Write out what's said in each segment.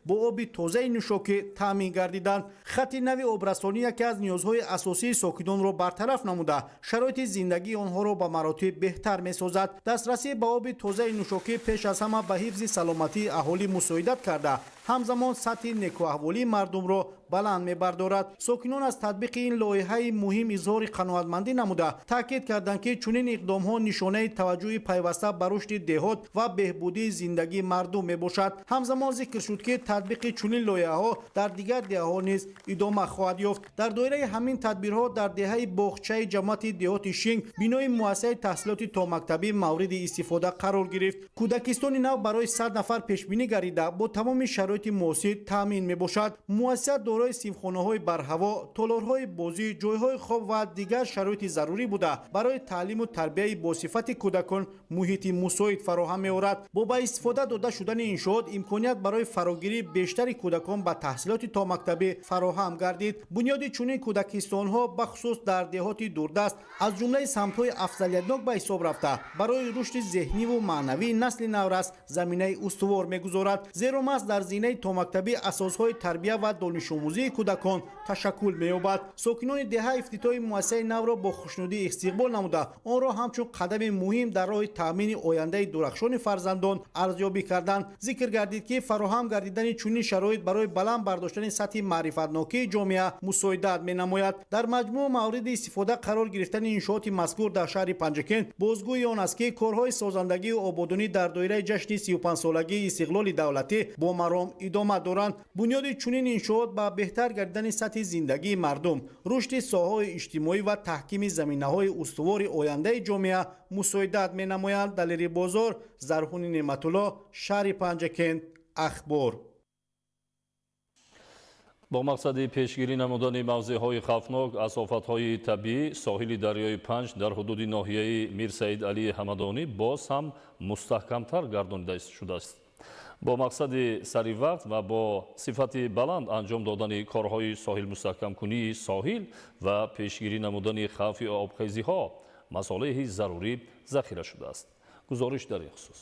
Бо оби тозаи нӯшокӣ таъмин гардиданд. Хати нави обрасонӣ яке аз ниёзҳои асосии сокинонро бартараф намуда, шароити зиндагии онҳоро ба маротиб беҳтар месозад. Дастрасӣ ба оби тозаи нӯшокӣ пеш аз ҳама ба ҳифзи саломатии аҳолӣ мусоидат карда, ҳамзамон сатҳи некуаҳволии мардумро баланд мебардорад. Сокинон аз татбиқи ин лоиҳаи муҳим изҳори қаноатмандӣ намуда, таъкид карданд, ки чунин иқдомҳо нишонаи таваҷҷӯҳи пайваста ба рушди деҳот ва беҳбудии зиндагии мардум мебошад. Ҳамзамон зикр шуд, ки татбиқи чунин лоиҳаҳо дар дигар деҳаҳо низ идома хоҳад ёфт. Дар доираи ҳамин тадбирҳо дар деҳаи Боғчаи ҷамоати деҳоти Шинг бинои муассисаи таҳсилоти томактабӣ мавриди истифода қарор гирифт. Кӯдакистони нав барои 100 нафар пешбинӣ гардида, бо тамоми шароити муосир таъмин мебошад. Муассиса дорои синфхонаҳои барҳаво, толорҳои бозӣ, ҷойҳои хоб ва дигар шароити зарурӣ буда, барои таълиму тарбияи босифати кӯдакон муҳити мусоид фароҳам меорад. Бо ба истифода дода шудани иншоот имконият барои фарогирии бештари кӯдакон ба таҳсилоти томактабӣ фароҳам гардид. Бунёди чунин кӯдакистонҳо, бахусус дар деҳоти дурдаст, аз ҷумлаи самтҳои афзалиятнок ба ҳисоб рафта, барои рушди зеҳниву маънавии насли наврас заминаи устувор мегузорад, зеро маҳз дар зинаи томактабӣ асосҳои тарбия ва донишомӯзии кӯдакон ташаккул меёбад. Сокинони деҳа ифтитоҳи муассисаи навро бо хушнудӣ истиқбол намуда, онро ҳамчун қадами муҳим дар роҳи таъмини ояндаи дурахшони фарзандон арзёбӣ карданд. Зикр гардид, ки фароҳам гардидани чунин шароит барои баланд бардоштани сатҳи маърифатнокии ҷомеа мусоидат менамояд. Дар маҷмӯъ, мавриди истифода қарор гирифтани иншооти мазкур дар шаҳри Панҷакент бозгӯи он аст, ки корҳои созандагию ободонӣ дар доираи ҷашни 35-солагии истиқлоли давлатӣ бо маром идома доранд. Бунёди чунин иншоот ба беҳтар гардидани сатҳи зиндагии мардум, рушди соҳаҳои иҷтимоӣ ва таҳкими заминаҳои устувори ояндаи ҷомеа мусоидат менамоянд. Далери Бозор, Зарҳуни Неъматулло, шаҳри Панҷакент, Ахбор. Бо мақсади пешгирӣ намудани мавзеъҳои хавфнок аз офатҳои табиӣ, соҳили дарёи Панҷ дар ҳудуди ноҳияи Мирсаид Алии Ҳамадонӣ боз ҳам мустаҳкамтар гардонида шудааст. Бо мақсади сари вақт ва бо сифати баланд анҷом додани корҳои соҳилмустаҳкамкунии соҳил ва пешгирӣ намудани хавфи обхезиҳо масолеҳи зарурӣ захира шудааст. Гузориш дар ин хусус.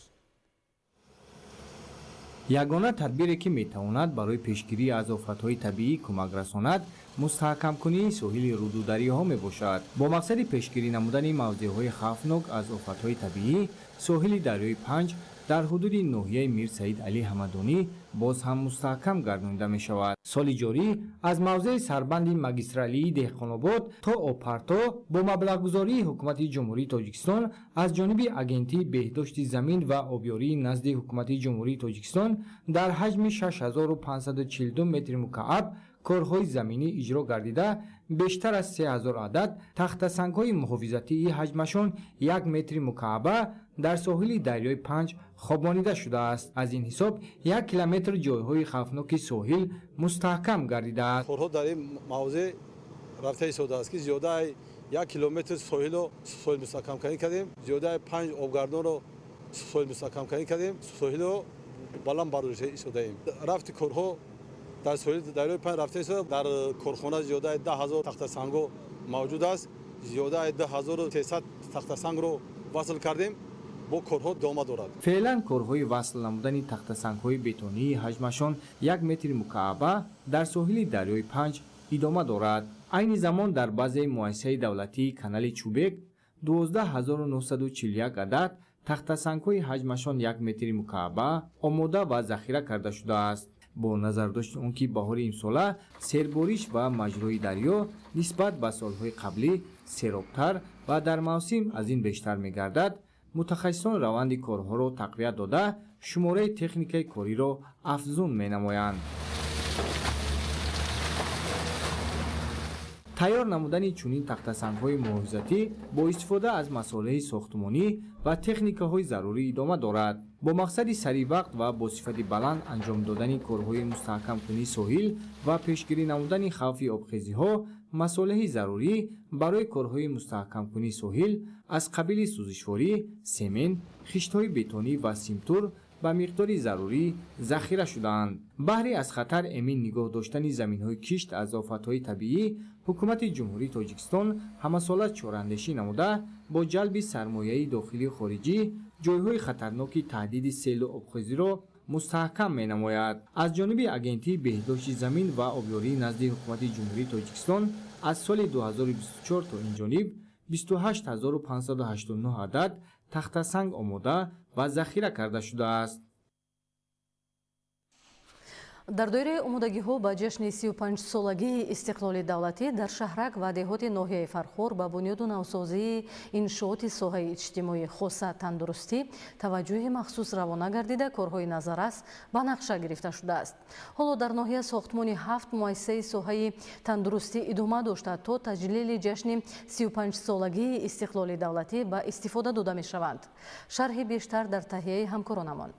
Ягона тадбире, ки метавонад барои пешгирӣ аз офатҳои табиӣ кӯмак расонад, мустаҳкамкунии соҳили руду дарёҳо мебошад. Бо мақсади пешгирӣ намудани мавзеъҳои хавфнок аз офатҳои табиӣ, соҳили дарёи Панҷ дар ҳудуди ноҳияи Мир Саид Алӣ Ҳамадонӣ боз ҳам мустаҳкам гардонида мешавад. Соли ҷорӣ аз мавзеи сарбанди магистралии Деҳқонобод то Обпарто бо маблағгузории Ҳукумати Ҷумҳурии Тоҷикистон аз ҷониби Агентии беҳдошти замин ва обёрии назди Ҳукумати Ҷумҳурии Тоҷикистон дар ҳаҷми 6542 метри мукааб корҳои заминӣ иҷро гардида, бештар аз 3000 адад тахтасангҳои муҳофизатии ҳаҷмашон 1 метри мукааба дар соҳили дарёи Панҷ хобонида шудааст. Аз ин ҳисоб 1 километр ҷойҳои хавфноки соҳил мустаҳкам гардидааст. Корҳо дар ин мавзеъ рафта истодааст, ки зиёдаи 1 километр соҳилро соҳил мустаҳкамкунӣ кардем, зиёдаи панҷ обгардонро соҳил мустаҳкамкунӣ кардем, соҳилро баланд бардошта истодаем. Рафти корҳо дар соҳили дарёи Панҷ рафта истода. Дар корхона зиёдаи 10 000 тахтасангҳо мавҷуд аст. Зиёдаи 2300 тахтасангро васл кардем, бо корҳо идома дорад. Феълан корҳои васл намудани тахтасангҳои бетонии ҳаҷмашон 1 метри мукааба дар соҳили дарёи Панҷ идома дорад. Айни замон дар базаи муассисаи давлатии канали Чӯбек 12 941 адад тахтасангҳои ҳаҷмашон 1 метри мукааба омода ва захира карда шудааст. Бо назардошти он ки баҳори имсола сербориш ва маҷрои дарё нисбат ба солҳои қаблӣ серобтар ва дар мавсим аз ин бештар мегардад, мутахассисон раванди корҳоро тақвият дода, шумораи техникаи кориро афзун менамоянд. Тайёр намудани чунин тахтасангҳои муҳофизатӣ бо истифода аз масолеҳи сохтмонӣ ва техникаҳои зарурӣ идома дорад. Бо мақсади саривақт ва бо сифати баланд анҷом додани корҳои мустаҳкамкунии соҳил ва пешгирӣ намудани хавфи обхезиҳо, масолеҳи зарурӣ барои корҳои мустаҳкамкунии соҳил аз қабили сӯзишворӣ, семент, хиштҳои бетонӣ ва симтур ба миқдори зарурӣ захира шудаанд. Баҳри аз хатар эмин нигоҳ доштани заминҳои кишт аз офатҳои табиӣ, Ҳукумати Ҷумҳурии Тоҷикистон ҳамасола чораандешӣ намуда, бо ҷалби сармояи дохилию хориҷӣ ҷойҳои хатарноки таҳдиди селу обхезиро мустаҳкам менамояд. Аз ҷониби Агентии беҳдошти замин ва обёрии назди Ҳукумати Ҷумҳурии Тоҷикистон аз соли 2024 то ин ҷониб 28589 адад тахтасанг омода ва захира карда шудааст. Дар доираи омодагиҳо ба ҷашни 35-солагии истиқлоли давлатӣ дар шаҳрак ва деҳоти ноҳияи Фархор ба бунёду навсозии иншооти соҳаи иҷтимоӣ, хоса тандурустӣ, таваҷҷӯҳи махсус равона гардида, корҳои назаррас ба нақша гирифта шудааст. Ҳоло дар ноҳия сохтмони ҳафт муассисаи соҳаи тандурустӣ идома дошта, то таҷлили ҷашни 35-солагии истиқлоли давлатӣ ба истифода дода мешаванд. Шарҳи бештар дар таҳияи ҳамкоронамон.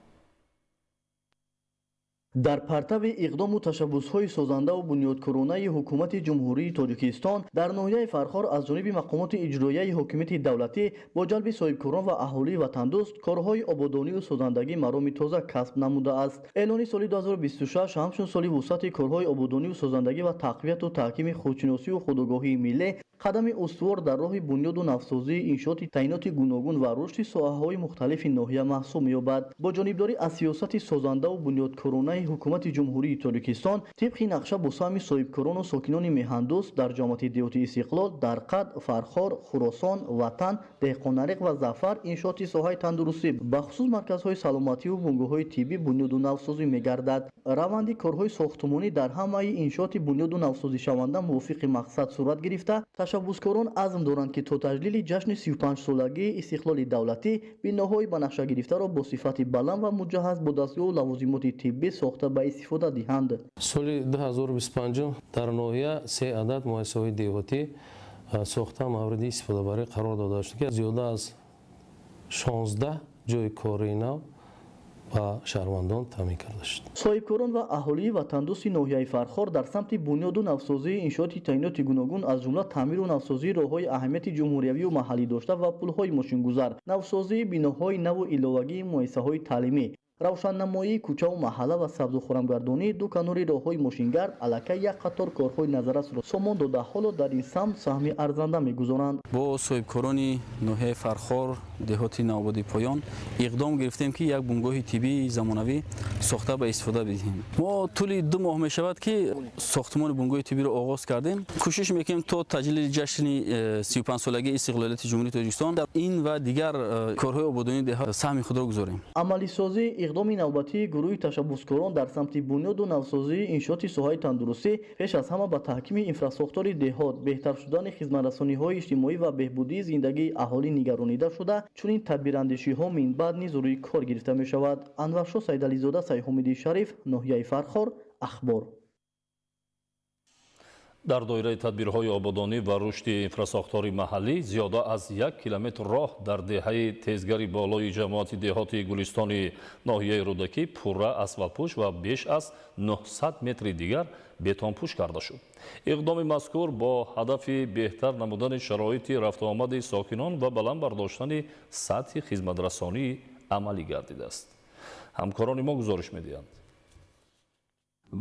Дар партави иқдому ташаббусҳои созандаву бунёдкоронаи Ҳукумати Ҷумҳурии Тоҷикистон дар ноҳияи Фархор аз ҷониби мақомоти иҷроияи ҳокимияти давлатӣ бо ҷалби соҳибкорон ва аҳолии ватандӯст корҳои ободонию созандагӣ мароми тоза касб намудааст. Эълони соли 2026 ҳамчун соли вусъати корҳои ободонию созандагӣ ва тақвияту таҳкими худшиносию худогоҳии миллӣ, қадами устувор дар роҳи бунёду навсозии иншооти таъиноти гуногун ва рушди соҳаҳои мухталифи ноҳия маҳсуб меёбад. Бо ҷонибдорӣ аз сиёсати созандаву бунёдкоронаи Ҳукумати Ҷумҳурии Тоҷикистон, тибқи нақша бо саҳми соҳибкорону сокинони меҳандӯст дар ҷамоати деҳоти Истиқлол, Дарқад, Фархор, Хуросон, Ватан, Деҳқонариқ ва Зафар иншооти соҳаи тандурустӣ, бахусус марказҳои саломативу бунгоҳҳои тиббӣ бунёду навсозӣ мегардад. Раванди корҳои сохтмонӣ дар ҳамаи иншооти бунёду навсозишаванда мувофиқи мақсад сурат гирифта, ташаббускорон азм доранд, ки то таҷлили ҷашни 35-солагии истиқлоли давлатӣ биноҳои ба нақша гирифтаро бо сифати баланд ва муҷаҳҳаз бо дастгоҳу лавозимоти тиббӣ сохта ба истифода диҳанд. Соли 2025 дар ноҳия се адад муассисаҳои деҳотӣ сохта мавриди истифодабарӣ қарор дода шуд, ки зиёда аз 16 ҷойи кории нав ба шаҳрвандон таъмин карда шуд. Соҳибкорон ва аҳолии ватандӯсти ноҳияи Фархор дар самти бунёду навсозии иншооти таъиноти гуногун, аз ҷумла таъмиру навсозии роҳҳои аҳамияти ҷумҳуриявию маҳаллӣ дошта ва пулҳои мошингузар, навсозии биноҳои наву иловагии муассисаҳои таълимӣ, равшаннамоии кӯчаву маҳалла ва сабзу хурамгардонии ду канори роҳҳои мошингард аллакай як қатор корҳои назаррасро сомон дода, ҳоло дар ин самт саҳми арзанда мегузоранд. Бо соҳибкорони ноҳияи Фархор, деҳоти Навободи Поён иқдом гирифтем, ки як бунгоҳи тиббии замонавӣ сохта ба истифода бидиҳем. Мо тӯли 2 моҳ мешавад, ки сохтмони бунгоҳи тиббиро оғоз кардем. Кӯшиш мекунем, то таҷлили ҷашни 35-солагии истиқлолияти Ҷумҳурии Тоҷикистон дар ин ва дигар корҳои ободонии деҳа саҳми худро гузорем. Амалисозии иқдоми навбатии гурӯҳи ташаббускорон дар самти бунёду навсозии иншооти соҳаи тандурустӣ пеш аз ҳама ба таҳкими инфрасохтори деҳот, беҳтар шудани хизматрасониҳои иҷтимоӣ ва беҳбудии зиндагии аҳолӣ нигаронида шуда, чунин тадбирандешиҳо минбаъд низ рӯи кор гирифта мешавад. Анваршо Саидализода, Сайҳумиди Шариф, ноҳияи Фархор, Ахбор. Дар доираи тадбирҳои ободонӣ ва рушди инфрасохтори маҳаллӣ зиёда аз 1 километр роҳ дар деҳаи Тезгари Болои ҷамоати деҳоти Гулистони ноҳияи Рӯдакӣ пурра асфалтпӯш ва беш аз 900 метри дигар бетонпӯш карда шуд. Иқдоми мазкур бо ҳадафи беҳтар намудани шароити рафтуомади сокинон ва баланд бардоштани сатҳи хизматрасонӣ амалӣ гардидааст. Ҳамкорони мо гузориш медиҳанд.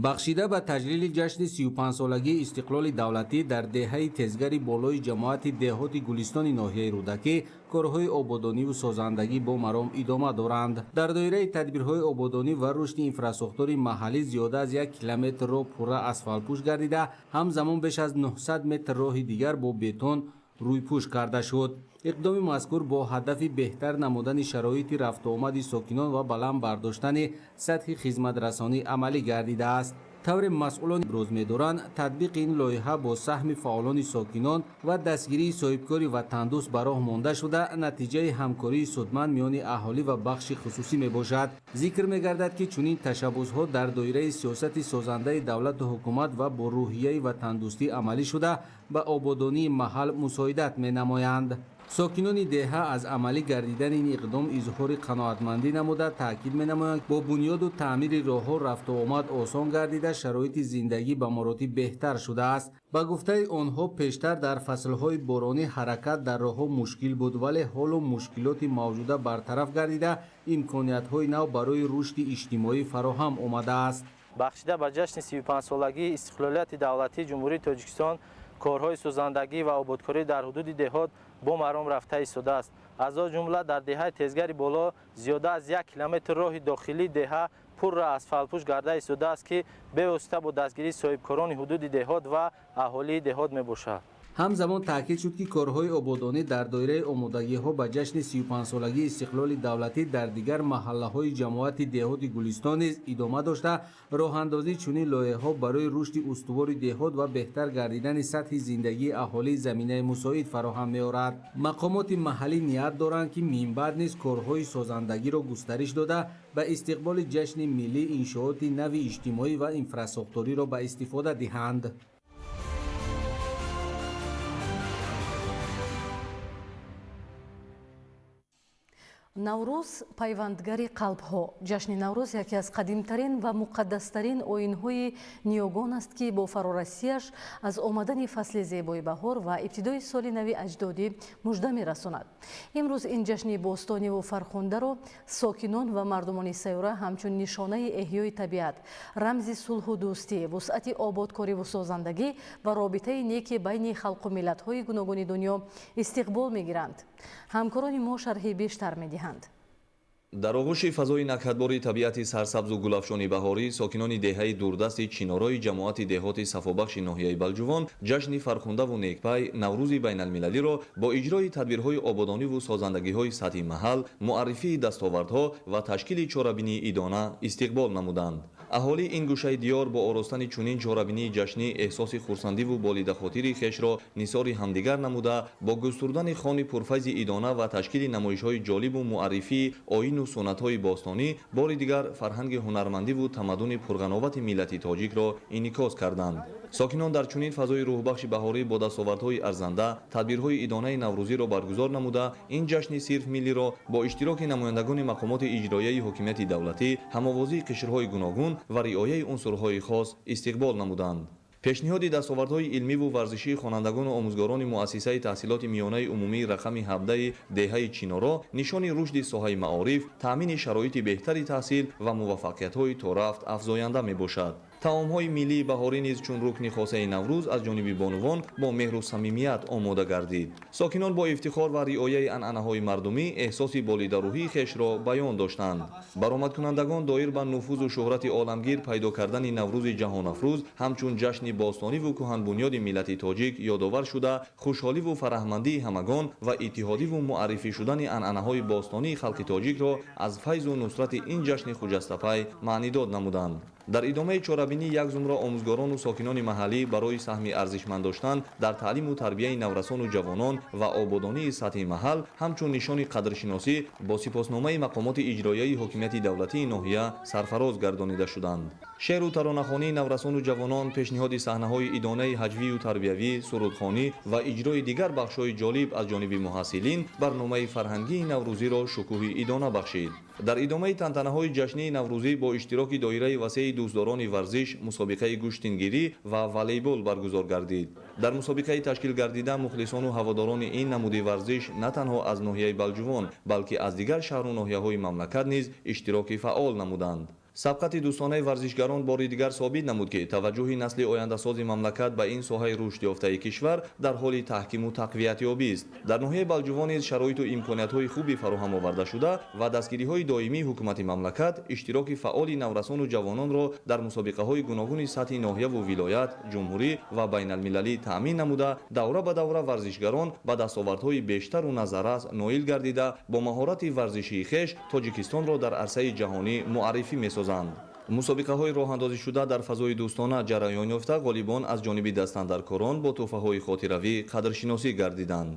Бахшида ба таҷлили ҷашни 35-солагии истиқлоли давлатӣ дар деҳаи Тезгари Болои ҷамоати деҳоти Гулистони ноҳияи Рӯдакӣ корҳои ободониву созандагӣ бо маром идома доранд. Дар доираи тадбирҳои ободонӣ ва рушди инфрасохтори маҳаллӣ зиёда аз 1 километр роҳ пурра асфалтпӯш гардида, ҳамзамон беш аз 900 метр роҳи дигар бо бетон рӯйпӯш карда шуд. Иқдоми мазкур бо ҳадафи беҳтар намудани шароити рафтуомади сокинон ва баланд бардоштани сатҳи хизматрасонӣ амалӣ гардидааст. Тавре масъулон иброз медоранд, татбиқи ин лоиҳа бо саҳми фаъолони сокинон ва дастгирии соҳибкори ватандӯст ба роҳ монда шуда, натиҷаи ҳамкории судманд миёни аҳолӣ ва бахши хусусӣ мебошад. Зикр мегардад, ки чунин ташаббусҳо дар доираи сиёсати созандаи давлату ҳукумат ва бо рӯҳияи ватандӯстӣ амалӣ шуда, ба ободонии маҳал мусоидат менамоянд. Сокинони деҳа аз амалӣ гардидани ин иқдом изҳори қаноатмандӣ намуда, таъкид менамоянд, бо бунёду таъмири роҳҳо рафтуомад осон гардида, шароити зиндагӣ ба маротиб беҳтар шудааст. Ба гуфтаи онҳо, пештар дар фаслҳои боронӣ ҳаракат дар роҳҳо мушкил буд, вале ҳоло мушкилоти мавҷуда бартараф гардида, имкониятҳои нав барои рушди иҷтимоӣ фароҳам омадааст. Бахшида ба ҷашни 35-солагии истиқлолияти давлатии Ҷумҳурии Тоҷикистон корҳои созандагӣ ва ободкорӣ дар ҳудуди деҳот бо маром рафта истодааст. Аз он ҷумла дар деҳаи Тезгари Боло зиёда аз 1 километр роҳи дохилии деҳа Пурра асфалтпӯш гарда истодааст, ки бевосита бо дастгирии соҳибкорони ҳудуди деҳот ва аҳолии деҳот мебошад. Ҳамзамон таъкид шуд, ки корҳои ободонӣ дар доираи омодагиҳо ба ҷашни 35-солагии истиқлоли давлатӣ дар дигар маҳаллаҳои ҷамоати деҳоти Гулистон низ идома дошта, роҳандозии чунин лоиҳаҳо барои рушди устувори деҳот ва беҳтар гардидани сатҳи зиндагии аҳолӣ заминаи мусоид фароҳам меорад. Мақомоти маҳаллӣ ният доранд, ки минбаъд низ корҳои созандагиро густариш дода, ба истиқболи ҷашни миллӣ иншооти нави иҷтимоӣ ва инфрасохториро ба истифода диҳанд. Наврӯз пайвандгари қалбҳо. Ҷашни Наврӯз яке аз қадимтарин ва муқаддастарин оинҳои ниёгон аст, ки бо фарорасияш аз омадани фасли зебои баҳор ва ибтидои соли нави аҷдодӣ мужда мерасонад. Имрӯз ин ҷашни бостониву фархундаро сокинон ва мардумони сайёра ҳамчун нишонаи эҳёи табиат, рамзи сулҳу дӯстӣ, вусъати ободкориву созандагӣ ва робитаи неки байни халқу миллатҳои гуногуни дунё истиқбол мегиранд. Ҳамкорони мо шарҳи бештар медиҳанд. Дар оғӯши фазои накҳатбори табиати сарсабзу гулафшони баҳорӣ, сокинони деҳаи дурдасти Чинорои ҷамоати деҳоти Сафобахши ноҳияи Балҷувон ҷашни фархундаву некпай Наврӯзи байналмилалиро бо иҷрои тадбирҳои ободониву созандагиҳои сатҳи маҳал, муаррифии дастовардҳо ва ташкили чорабинии идона истиқбол намуданд. Аҳолии ин гӯшаи диёр бо оростани чунин чорабинии ҷашнӣ эҳсоси хурсандиву болидахотири хешро нисори ҳамдигар намуда, бо густурдани хони пурфайзи идона ва ташкили намоишҳои ҷолибу муаррифии оину суннатҳои бостонӣ бори дигар фарҳанги ҳунармандиву тамаддуни пурғановати миллати тоҷикро инъикос карданд. Сокинон дар чунин фазои рӯҳбахши баҳорӣ бо дастовардҳои арзанда тадбирҳои идонаи наврӯзиро баргузор намуда, ин ҷашни сирф миллиро бо иштироки намояндагони мақомоти иҷроияи ҳокимияти давлатӣ, ҳамовозии қишрҳои гуногун ва риояи унсурҳои хос истиқбол намуданд. Пешниҳоди дастовардҳои илмиву варзишии хонандагону омӯзгорони муассисаи таҳсилоти миёнаи умумии рақами 17 деҳаи Чиноро нишони рушди соҳаи маориф, таъмини шароити беҳтари таҳсил ва муваффақиятҳои торафт афзоянда мебошад. Таомҳои миллии баҳорӣ низ чун рукни хосаи Наврӯз аз ҷониби бонувон бо меҳру самимият омода гардид. Сокинон бо ифтихор ва риояи анъанаҳои мардумӣ эҳсоси болидарӯҳии хешро баён доштанд. Баромадкунандагон доир ба нуфузу шӯҳрати оламгир пайдо кардани Наврӯзи ҷаҳонафрӯз ҳамчун ҷашни бостониву кӯҳанбунёди миллати тоҷик ёдовар шуда, хушҳоливу фараҳмандии ҳамагон ва иттиҳодиву муаррифӣ шудани анъанаҳои бостонии халқи тоҷикро аз файзу нусрати ин ҷашни хуҷастапай маънидод намуданд. Дар идомаи чорабинӣ як зумра омӯзгорону сокинони маҳаллӣ барои саҳми арзишманд доштан дар таълиму тарбияи наврасону ҷавонон ва ободонии сатҳи маҳал ҳамчун нишони қадршиносӣ бо сипосномаи мақомоти иҷроияи ҳокимияти давлатии ноҳия сарфароз гардонида шуданд. Шеъру таронахонии наврасону ҷавонон, пешниҳоди саҳнаҳои идонаи ҳаҷвию тарбиявӣ, сурудхонӣ ва иҷрои дигар бахшҳои ҷолиб аз ҷониби муҳассилин барномаи фарҳангии наврӯзиро шукӯҳи идона бахшид. Дар идомаи тантанаҳои ҷашнии наврӯзӣ бо иштироки доираи васеи дӯстдорони варзиш мусобиқаи гӯштингирӣ ва волейбол баргузор гардид. Дар мусобиқаи ташкил гардида мухлисону ҳаводорони ин намуди варзиш на танҳо аз ноҳияи Балҷувон, балки аз дигар шаҳру ноҳияҳои мамлакат низ иштироки фаъол намуданд. Сабқати дӯстонаи варзишгарон бори дигар собит намуд, ки таваҷҷӯҳи насли ояндасози мамлакат ба ин соҳаи рушдёфтаи кишвар дар ҳоли таҳкиму тақвиятёбист. Дар ноҳияи Балҷувон низ шароиту имкониятҳои хуби фароҳам оварда шуда ва дастгириҳои доимии ҳукумати мамлакат иштироки фаъоли наврасону ҷавононро дар мусобиқаҳои гуногуни сатҳи ноҳияву вилоят, ҷумҳурӣ ва байналмилалӣ таъмин намуда, давра ба давра варзишгарон ба дастовардҳои бештару назаррас ноил гардида, бо маҳорати варзишии хеш Тоҷикистонро дар арсаи ҷаҳонӣ муаррифӣ месозанд. Мусобиқаҳои роҳандозишуда дар фазои дӯстона ҷараён ёфта, ғолибон аз ҷониби дастандаркорон бо тӯҳфаҳои хотиравӣ қадршиносӣ гардиданд.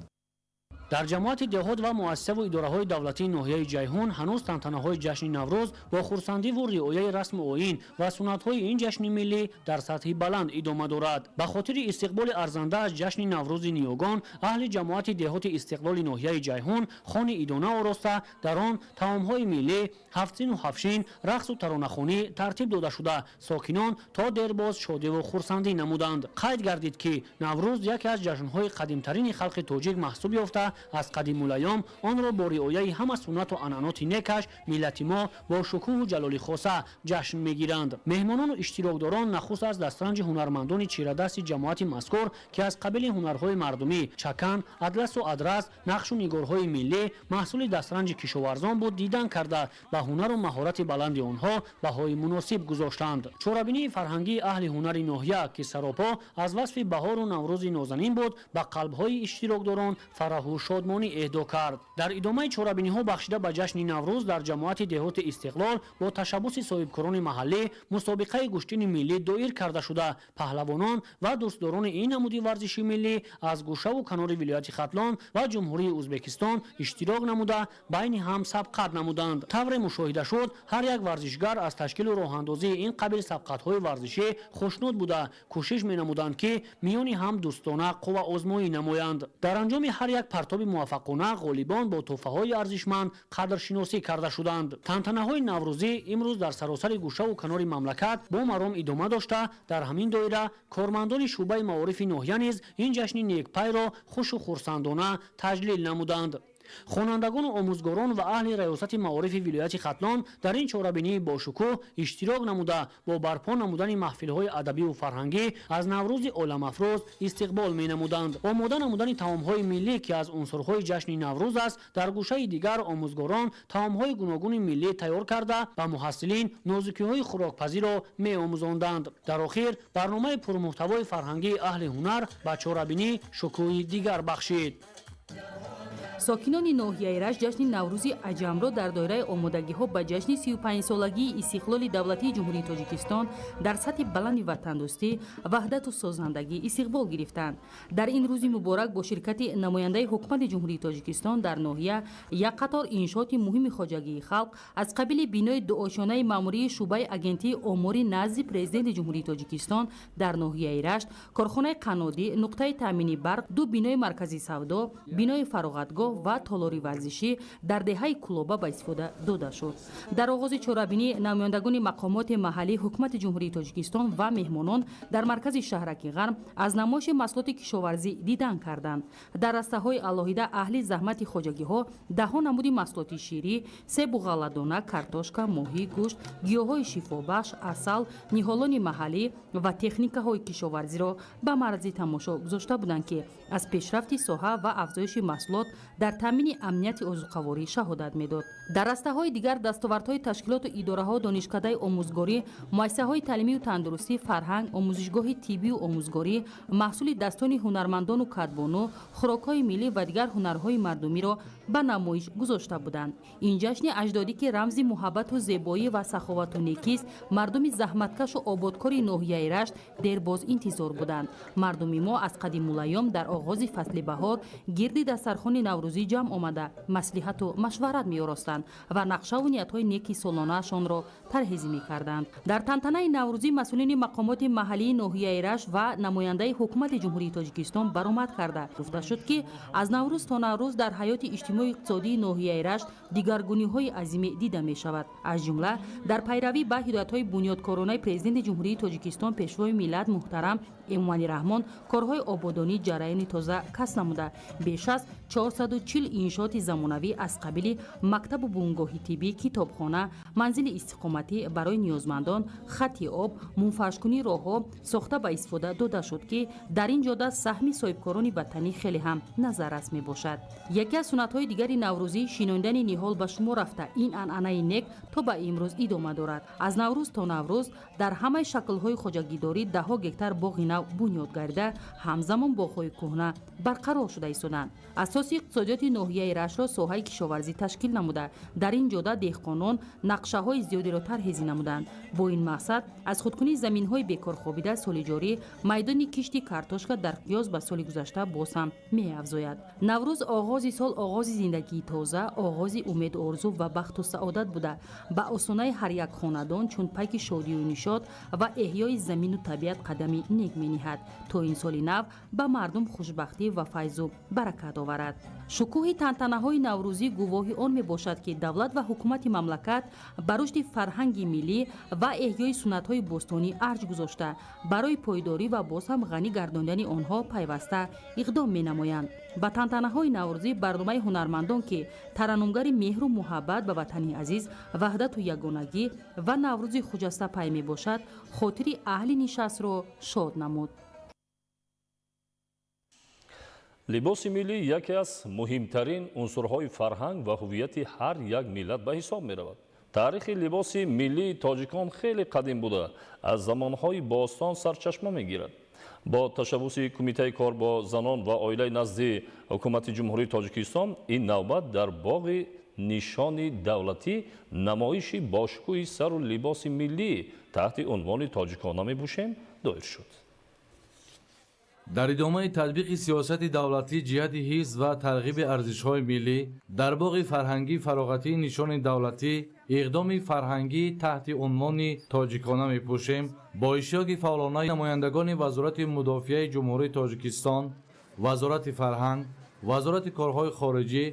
Дар ҷамоати деҳот ва муассисаву идораҳои давлатии ноҳияи Ҷайҳун ҳанӯз тантанаҳои ҷашни Наврӯз бо хурсандиву риояи расму оин ва суннатҳои ин ҷашни миллӣ дар сатҳи баланд идома дорад. Ба хотири истиқболи арзанда аз ҷашни Наврӯзи ниёгон, аҳли ҷамоати деҳоти Истиқлоли ноҳияи Ҷайҳун хони идона ороста, дар он таомҳои миллӣ, ҳафтсину ҳафшин, рақсу таронахонӣ тартиб дода шуда, сокинон то дербоз шодиву хурсандӣ намуданд. Қайд гардид, ки Наврӯз яке аз ҷашнҳои қадимтарини халқи тоҷик маҳсуб ёфта, Аз қадимулайём онро бо риояи ҳама суннату анъаноти некаш миллати мо бо шукӯҳу ҷалоли хоса ҷашн мегиранд. Меҳмонону иштирокдорон нахуст аз дастранҷи ҳунармандони чирадасти ҷамоати мазкур, ки аз қабили ҳунарҳои мардумӣ чакан, адласу адрас, нақшу нигорҳои миллӣ маҳсули дастранҷи кишоварзон буд, дидан карда, ба ҳунару маҳорати баланди онҳо баҳои муносиб гузоштанд. Чорабинии фарҳангии аҳли ҳунари ноҳия, ки саропо аз васфи баҳору наврӯзи нозанин буд, ба қалбҳои иштирокдорон фараҳу шодмонӣ эҳдо кард. Дар идомаи чорабиниҳо бахшида ба ҷашни Наврӯз дар ҷамоати деҳоти Истиқлол бо ташаббуси соҳибкорони маҳаллӣ мусобиқаи гӯштини миллӣ доир карда шуда, паҳлавонон ва дӯстдорони ин намуди варзиши миллӣ аз гӯшаву канори вилояти Хатлон ва Ҷумҳурии Ӯзбекистон иштирок намуда, байни ҳам сабқат намуданд. Тавре мушоҳида шуд, ҳар як варзишгар аз ташкилу роҳандозии ин қабил сабқатҳои варзишӣ хушнуд буда, кӯшиш менамуданд, ки миёни ҳам дӯстона қувваозмоӣ намоянд. Дар анҷоми ҳар як партоби муваффақона ғолибон бо тӯҳфаҳои арзишманд қадршиносӣ карда шуданд. Тантанаҳои наврӯзӣ имрӯз дар саросари гӯшаву канори мамлакат бо маром идома дошта, дар ҳамин доира кормандони шӯъбаи маорифи ноҳия низ ин ҷашни некпайро хушу хурсандона таҷлил намуданд. Хонандагону омӯзгорон ва аҳли раёсати маорифи вилояти Хатлон дар ин чорабинии бошукӯҳ иштирок намуда, бо барпо намудани маҳфилҳои адабиву фарҳангӣ аз Наврӯзи оламафрӯз истиқбол менамуданд. Омода намудани таомҳои миллӣ, ки аз унсурҳои ҷашни Наврӯз аст, дар гӯшаи дигар омӯзгорон таомҳои гуногуни миллӣ тайёр карда, ба муҳассилин нозукиҳои хӯрокпазиро меомӯзонданд. Дар охир барномаи пурмуҳтавои фарҳангии аҳли ҳунар ба чорабинӣ шукӯҳи дигар бахшид. Сокинони ноҳияи Рашт ҷашни Наврӯзи аҷамро дар доираи омодагиҳо ба ҷашни 35-солагии истиқлоли давлатии Ҷумҳурии Тоҷикистон дар сатҳи баланди ватандӯстӣ, ваҳдату созандагӣ истиқбол гирифтанд. Дар ин рӯзи муборак бо ширкати намояндаи Ҳукумати Ҷумҳурии Тоҷикистон дар ноҳия як қатор иншооти муҳими хоҷагии халқ аз қабили бинои дуошонаи маъмурии шӯъбаи Агентии омори назди Президенти Ҷумҳурии Тоҷикистон дар ноҳияи Рашт, корхонаи қаннодӣ, нуқтаи таъмини барқ, ду бинои маркази савдо, бинои фароғатгоҳ ва толори варзишӣ дар деҳаи Кулоба ба истифода дода шуд. Дар оғози чорабинӣ намояндагони мақомоти маҳаллии Ҳукумати Ҷумҳурии Тоҷикистон ва меҳмонон дар маркази шаҳраки Ғарм аз намоиши маҳсулоти кишоварзӣ дидан карданд. Дар растаҳои алоҳида аҳли заҳмати хоҷагиҳо даҳҳо намуди маҳсулоти ширӣ, себу ғалладона, картошка, моҳӣ, гӯшт, гиёҳҳои шифобахш, асал, ниҳолони маҳаллӣ ва техникаҳои кишоварзиро ба марзи тамошо гузошта буданд, ки аз пешрафти соҳа ва афзоиши маҳсулот дар таъмини амнияти озуқаворӣ шаҳодат медод. Дар растаҳои дигар дастовардҳои ташкилоту идораҳо, донишкадаи омӯзгорӣ, муассисаҳои таълимию тандурустӣ, фарҳанг, омӯзишгоҳи тиббию омӯзгорӣ, маҳсули дастони ҳунармандону кадбону, хӯрокҳои миллӣ ва дигар ҳунарҳои мардумиро ба намоиш гузошта буданд. Ин ҷашни аҷдодӣ, ки рамзи муҳаббату зебоӣ ва саховату некист, мардуми заҳматкашу ободкори ноҳияи Рашт дербоз интизор буданд. Мардуми мо аз қадимулайём дар оғози фасли баҳор гирди дастархони наврӯзӣ ҷамъ омада, маслиҳату машварат меоростанд ва нақшаву ниятҳои неки солонаашонро тарҳрезӣ мекарданд. Дар тантанаи наврӯзӣ масъулини мақомоти маҳаллии ноҳияи Рашт ва намояндаи Ҳукумати Ҷумҳурии Тоҷикистон баромад карда, гуфта шуд, ки аз Наврӯз то Наврӯз дар ҳаёти иҷтимоию иқтисодии ноҳияи Рашт дигаргуниҳои азиме дида мешавад. Аз ҷумла дар пайравӣ ба ҳидоятҳои бунёдкоронаи Президенти Ҷумҳурии Тоҷикистон, Пешвои миллат муҳтарам Эмомалӣ Раҳмон, корҳои ободонӣ ҷараёни тоза касб намуда, беш аз 440 иншооти замонавӣ аз қабили мактабу бунгоҳи тиббӣ, китобхона, манзили истиқоматӣ барои ниёзмандон, хати об, мунфаршкунии роҳҳо сохта ба истифода дода шуд, ки дар ин ҷода саҳми соҳибкорони ватанӣ хеле ҳам назаррас мебошад. Яке аз суннатҳои дигари наврӯзӣ шинондани ниҳол ба шумор рафта, ин анъанаи нек то ба имрӯз идома дорад. Аз Наврӯз то Наврӯз дар ҳамаи шаклҳои хоҷагидорӣ даҳҳо гектар боғи нав бунёд гардида, ҳамзамон боғҳои кӯҳна барқарор шуда истоданд. Асоси иқтисодиёти ноҳияи Раштро соҳаи кишоварзӣ ташкил намуда, дар ин ҷода деҳқонон нақшаҳои зиёдеро тарҳрезӣ намуданд. Бо ин мақсад аз худкунии заминҳои бекорхобида соли ҷорӣ майдони кишти картошка дар қиёс ба соли гузашта боз ҳам меафзояд. Наврӯз оғози сол, оғози зиндагии тоза, оғози умеду орзу ва бахту саодат буда, ба осонаи ҳар як хонадон чун пайки шодию нишот ва эҳёи замину табиат қадами нек мениҳад, то ин соли нав ба мардум хушбахтӣ ва файзу баракат оварад. Шукӯҳи тантанаҳои наврӯзӣ гувоҳи он мебошад, ки давлат ва ҳукумати мамлакат ба рушди фарҳанги миллӣ ва эҳёи суннатҳои бостонӣ арҷ гузошта, барои пойдорӣ ва боз ҳам ғанӣ гардондани онҳо пайваста иқдом менамоянд. Ба тантанаҳои наврӯзӣ барномаи ҳунармандон, ки тараннумгари меҳру муҳаббат ба ватани азиз, ваҳдату ягонагӣ ва наврӯзи хуҷастапай мебошад, хотири аҳли нишастро шод намуд. Либоси миллӣ яке аз муҳимтарин унсурҳои фарҳанг ва ҳуввияти ҳар як миллат ба ҳисоб меравад. Таърихи либоси миллии тоҷикон хеле қадим буда, аз замонҳои бостон сарчашма мегирад. Бо ташаббуси Кумитаи кор бо занон ва оилаи назди Ҳукумати Ҷумҳурии Тоҷикистон ин навбат дар боғи нишони давлатӣ намоиши бошукӯҳи сару либоси миллӣ таҳти унвони «Тоҷикона мепӯшем» доир шуд. Дар идомаи татбиқи сиёсати давлатӣ ҷиҳати ҳифз ва тарғиби арзишҳои миллӣ дар боғи фарҳангии фароғатии нишони давлатӣ иқдоми фарҳангӣ таҳти унвони «Тоҷикона мепӯшем» бо иштироки фаъолонаи намояндагони Вазорати мудофиаи Ҷумҳурии Тоҷикистон, Вазорати фарҳанг, Вазорати корҳои хориҷӣ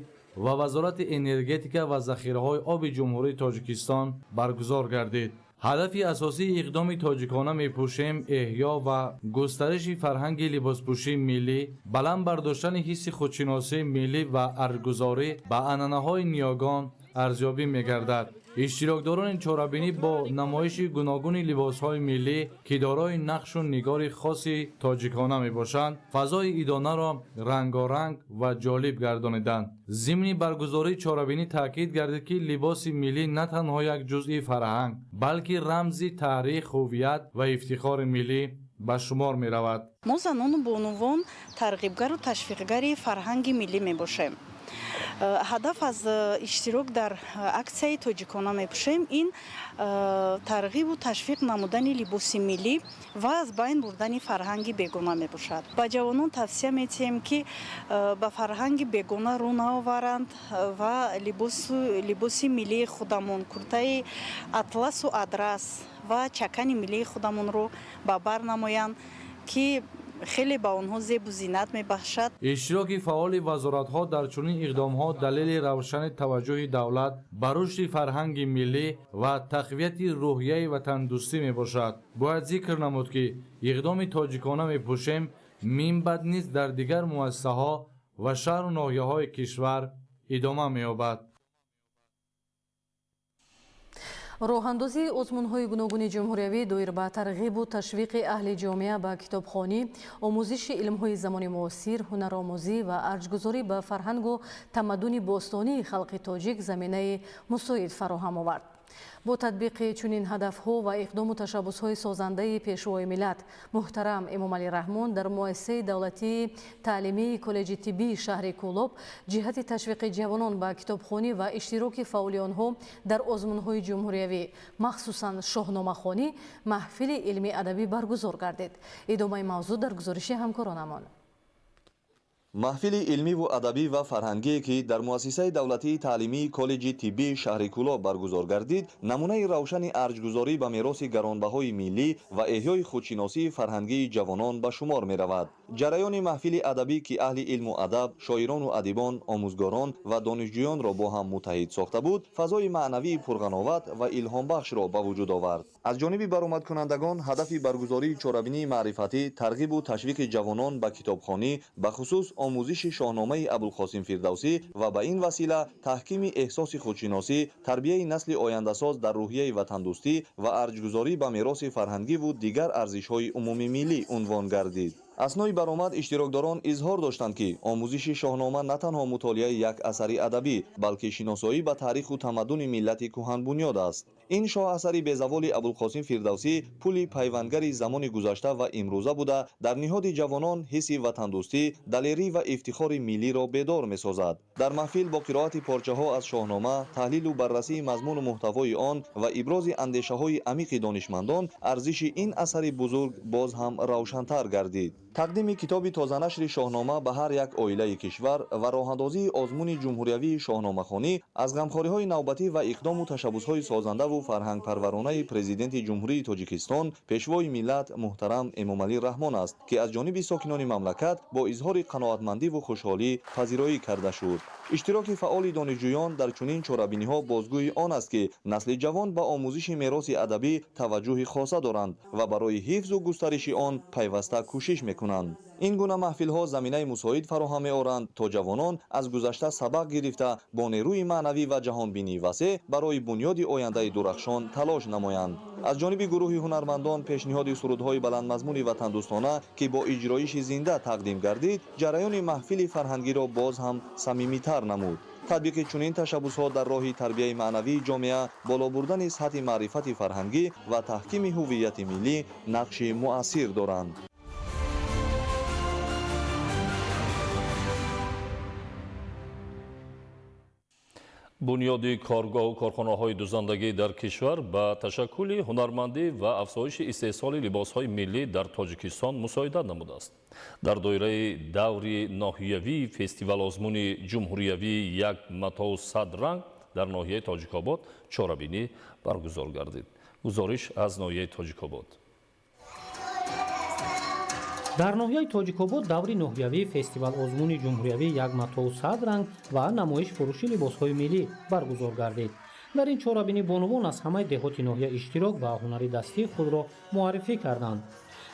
ва Вазорати энергетика ва захираҳои оби Ҷумҳурии Тоҷикистон баргузор гардид. Ҳадафи асосии иқдоми «Тоҷикона мепӯшем» эҳё ва густариши фарҳанги либоспӯшии миллӣ, баланд бардоштани ҳисси худшиносии миллӣ ва арҷгузорӣ ба анъанаҳои ниёгон арзёбӣ мегардад. Иштирокдорони чорабинӣ бо намоиши гуногуни либосҳои миллӣ, ки дорои нақшу нигори хоси тоҷикона мебошанд, фазои идонаро рангоранг ва ҷолиб гардониданд. Зимни баргузории чорабинӣ таъкид гардид, ки либоси миллӣ на танҳо як ҷузъи фарҳанг, балки рамзи таърих, ҳуввият ва ифтихори миллӣ ба шумор меравад. Мо занону бонувон тарғибгару ташвиқгари фарҳанги миллӣ мебошем. Ҳадаф аз иштирок дар аксияи «Тоҷикона мепӯшем» ин тарғибу ташвиқ намудани либоси миллӣ ва аз байн бурдани фарҳанги бегона мебошад. Ба ҷавонон тавсия метиҳем, ки ба фарҳанги бегона рӯ наоваранд ва либоси миллии худамон, куртаи атласу адрас ва чакани миллии худамонро ба бар намоянд, ки хеле ба онҳо зебу зинат мебахшад. Иштироки фаъоли вазоратҳо дар чунин иқдомҳо далели равшани таваҷҷӯҳи давлат ба рушди фарҳанги миллӣ ва тақвияти рӯҳияи ватандӯстӣ мебошад. Бояд зикр намуд, ки иқдоми «Тоҷикона мепӯшем» минбаъд низ дар дигар муассисаҳо ва шаҳру ноҳияҳои кишвар идома меёбад. Роҳандозии озмунҳои гуногуни ҷумҳуриявӣ доир ба тарғибу ташвиқи аҳли ҷомеа ба китобхонӣ, омӯзиши илмҳои замони муосир, ҳунаромӯзӣ ва арҷгузорӣ ба фарҳангу тамаддуни бостонии халқи тоҷик заминаи мусоид фароҳам овард. Бо татбиқи чунин ҳадафҳо ва иқдому ташаббусҳои созандаи Пешвои миллат муҳтарам Эмомалӣ Раҳмон дар муассисаи давлатии таълимии коллеҷи тиббии шаҳри Кӯлоб ҷиҳати ташвиқи ҷавонон ба китобхонӣ ва иштироки фаъоли онҳо дар озмунҳои ҷумҳуриявӣ, махсусан шоҳномахонӣ, маҳфили илмӣ адабӣ баргузор гардид. Идомаи мавзӯъ дар гузориши ҳамкоронамон. Маҳфили илмиву адабӣ ва фарҳангие, ки дар муассисаи давлатии таълимии коллеҷи тиббии шаҳри Кӯлоб баргузор гардид, намунаи равшани арҷгузорӣ ба мероси гаронбаҳои миллӣ ва эҳёи худшиносии фарҳангии ҷавонон ба шумор меравад. Ҷараёни маҳфили адабӣ, ки аҳли илму адаб, шоирону адибон, омӯзгорон ва донишҷӯёнро бо ҳам муттаҳид сохта буд, фазои маънавии пурғановат ва илҳомбахшро ба вуҷуд овард. Аз ҷониби баромадкунандагон ҳадафи баргузории чорабинии маърифатӣ тарғибу ташвиқи ҷавонон ба китобхонӣ, бахусус омӯзиши шоҳномаи Абулқосим Фирдавсӣ ва ба ин васила таҳкими эҳсоси худшиносӣ, тарбияи насли ояндасоз дар рӯҳияи ватандӯстӣ ва арҷгузорӣ ба мероси фарҳангиву дигар арзишҳои умумимиллӣ унвон гардид. Аснои баромад иштирокдорон изҳор доштанд, ки омӯзиши шоҳнома на танҳо мутолиаи як асари адабӣ, балки шиносоӣ ба таъриху тамаддуни миллати кӯҳанбунёд аст. Ин шоҳасари безаволи Абулқосим Фирдавсӣ пули пайвандари замони гузашта ва имрӯза буда, дар ниҳоди ҷавонон ҳисси ватандӯстӣ, далерӣ ва ифтихори миллиро бедор месозад. Дар маҳфил бо қироати порчаҳо аз шоҳнома, таҳлилу баррасии мазмуну муҳтавои он ва ибрози андешаҳои амиқи донишмандон арзиши ин асари бузург боз ҳам равшантар гардид. Тақдими китоби тозанашри шоҳнома ба ҳар як оилаи кишвар ва роҳандозии озмуни ҷумҳуриявии шоҳномахонӣ аз ғамхориҳои навбатӣ ва иқдому ташаббусҳои созандаву фарҳангпарваронаи Президенти Ҷумҳурии Тоҷикистон, Пешвои миллат муҳтарам Эмомалӣ Раҳмон аст, ки аз ҷониби сокинони мамлакат бо изҳори қаноатмандиву хушҳолӣ пазироӣ карда шуд. Иштироки фаъоли донишҷӯён дар чунин чорабиниҳо бозгӯи он аст, ки насли ҷавон ба омӯзиши мероси адабӣ таваҷҷӯҳи хоса доранд ва барои ҳифзу густариши он пайваста кӯшиш мекунанд. Ин гуна маҳфилҳо заминаи мусоид фароҳам меоранд, то ҷавонон аз гузашта сабақ гирифта, бо нерӯи маънавӣ ва ҷаҳонбинии васеъ барои бунёди ояндаи дурахшон талош намоянд. Аз ҷониби гурӯҳи ҳунармандон пешниҳоди сурудҳои баландмазмуни ватандӯстона, ки бо иҷроиши зинда тақдим гардид, ҷараёни маҳфили фарҳангиро боз ҳам самимитар намуд. Татбиқи чунин ташаббусҳо дар роҳи тарбияи маънавии ҷомеа, боло бурдани сатҳи маърифати фарҳангӣ ва таҳкими ҳуввияти миллӣ нақши муассир доранд. Бунёди коргоҳу корхонаҳои дузандагӣ дар кишвар ба ташаккули ҳунармандӣ ва афзоиши истеҳсоли либосҳои миллӣ дар Тоҷикистон мусоидат намудааст. Дар доираи даври ноҳиявии фестивал-озмуни ҷумҳуриявии «Як матоу сад ранг» дар ноҳияи Тоҷикобод чорабинӣ баргузор гардид. Гузориш аз ноҳияи Тоҷикобод. Дар ноҳияи Тоҷикобод даври ноҳиявии фестивал-озмуни ҷумҳуриявии «Як матоу сад ранг» ва намоиш фурӯши либосҳои миллӣ баргузор гардид. Дар ин чорабинӣ бонувон аз ҳамаи деҳоти ноҳия иштирок ва ҳунари дастии худро муаррифӣ карданд.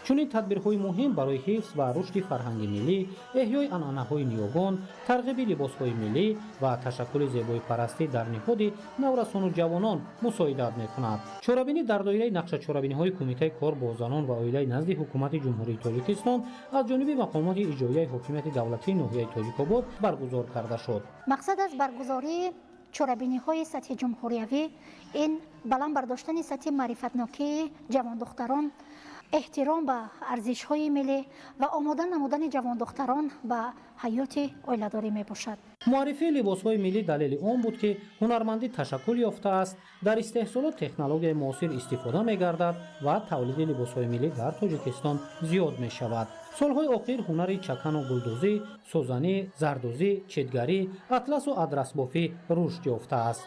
Чунин тадбирҳои муҳим барои ҳифз ва рушди фарҳанги миллӣ, эҳёи анъанаҳои ниёгон, тарғиби либосҳои миллӣ ва ташаккули зебоипарастӣ дар ниҳоди наврасону ҷавонон мусоидат мекунад. Чорабинӣ дар доираи нақшачорабиниҳои Кумитаи кор бо занон ва оилаи назди Ҳукумати Ҷумҳурии Тоҷикистон аз ҷониби мақомоти иҷроияи ҳокимияти давлатии ноҳияи Тоҷикобод баргузор карда шуд. Мақсад аз баргузории чорабиниҳои сатҳи ҷумҳуриявӣ ин баланд бардоштани сатҳи маърифатнокии ҷавондухтарон, эҳтиром ба арзишҳои миллӣ ва омода намудани ҷавондухтарон ба ҳаёти оиладорӣ мебошад. Муаррифии либосҳои миллӣ далели он буд, ки ҳунармандӣ ташаккул ёфтааст, дар истеҳсолот технологияи муосир истифода мегардад ва тавлиди либосҳои миллӣ дар Тоҷикистон зиёд мешавад. Солҳои охир ҳунари чакану гулдӯзӣ, сӯзанӣ, зардӯзӣ, читгарӣ, атласу адрасбофӣ рушд ёфтааст.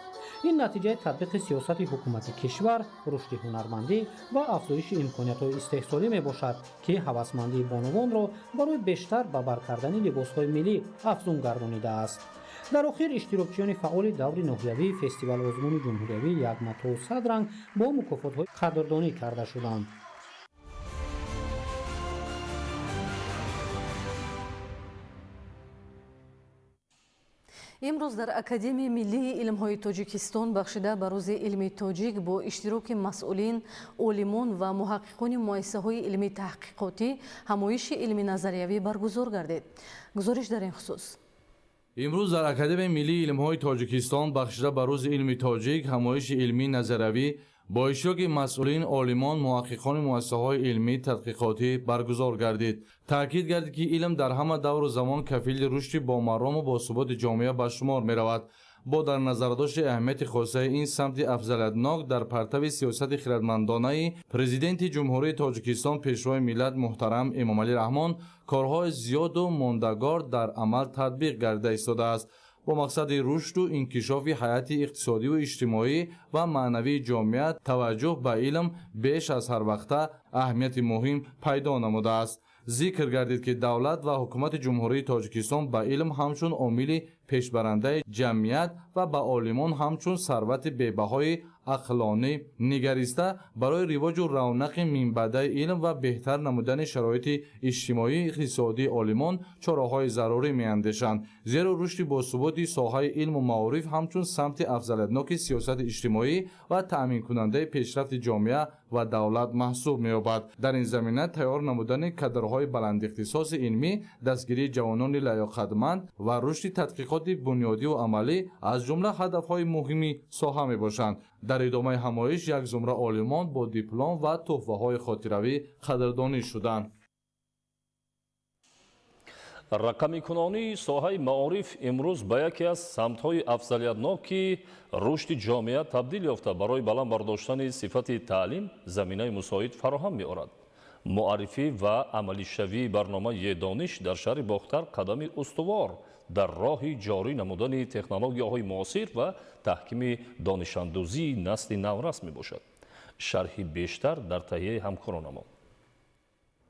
Ин натиҷаи татбиқи сиёсати ҳукумати кишвар, рушди ҳунармандӣ ва афзоиши имкониятҳои истеҳсолӣ мебошад, ки ҳавасмандии бонувонро барои бештар ба бар кардани либосҳои миллӣ афзун гардонидааст. Дар охир иштирокчиёни фаъоли даври ноҳиявии фестивал-озмуни ҷумҳуриявии «Як матоу сад ранг» бо мукофотҳои қадрдонӣ карда шуданд. Имрӯз дар Академияи миллии илмҳои Тоҷикистон бахшида ба Рӯзи илми тоҷик бо иштироки масъулин, олимон ва муҳаққиқони муассисаҳои илмии таҳқиқотӣ ҳамоиши илми назариявӣ баргузор гардид. Гузориш дар ин хусус. Имрӯз дар Академияи миллии илмҳои Тоҷикистон бахшида ба Рӯзи илми тоҷик ҳамоиши илмии назариявӣ бо иштироки масъулин, олимон, муҳаққиқони муассисаҳои илмӣ тадқиқотӣ баргузор гардид. Таъкид гардид, ки илм дар ҳама давру замон кафили рушди бомарому босуботи ҷомеа ба шумор меравад. Бо дар назардошти аҳамияти хосаи ин самти афзалиятнок дар партави сиёсати хирадмандонаи Президенти Ҷумҳурии Тоҷикистон, Пешвои миллат муҳтарам Эмомалӣ Раҳмон корҳои зиёду мондагор дар амал татбиқ гардида истодааст. Бо мақсади рушду инкишофи ҳаяти иқтисодиву иҷтимоӣ ва маънавии ҷомеа таваҷҷӯҳ ба илм беш аз ҳар вақта аҳамияти муҳим пайдо намудааст. Зикр гардид, ки давлат ва ҳукумати Ҷумҳурии Тоҷикистон ба илм ҳамчун омили пешбарандаи ҷамъият ва ба олимон ҳамчун сарвати бебаҳои ақлонӣ нигариста, барои ривоҷу равнақи минбаъдаи илм ва беҳтар намудани шароити иҷтимоию иқтисодии олимон чораҳои зарурӣ меандешанд. Зеро рушди босуботи соҳаи илму маориф ҳамчун самти афзалиятноки сиёсати иҷтимоӣ ва таъминкунандаи пешрафти ҷомеа ва давлат маҳсуб меёбад. Дар ин замина тайёр намудани кадрҳои баландихтисоси илмӣ, дастгирии ҷавонони лаёқатманд ва рушди тадқиқоти бунёдиву амалӣ аз ҷумла ҳадафҳои муҳими соҳа мебошанд. Дар идомаи ҳамоиш як зумра олимон бо диплом ва тӯҳфаҳои хотиравӣ қадрдонӣ шуданд. Рақамикунонии соҳаи маориф имрӯз ба яке аз самтҳои афзалиятноки рушди ҷомеа табдил ёфта, барои баланд бардоштани сифати таълим заминаи мусоид фароҳам меорад. Муаррифӣ ва амалишавии барномаи Е-дониш дар шаҳри Бохтар қадами устувор дар роҳи ҷорӣ намудани технологияҳои муосир ва таҳкими донишандӯзии насли наврас мебошад. Шарҳи бештар дар таҳияи ҳамкоронамон.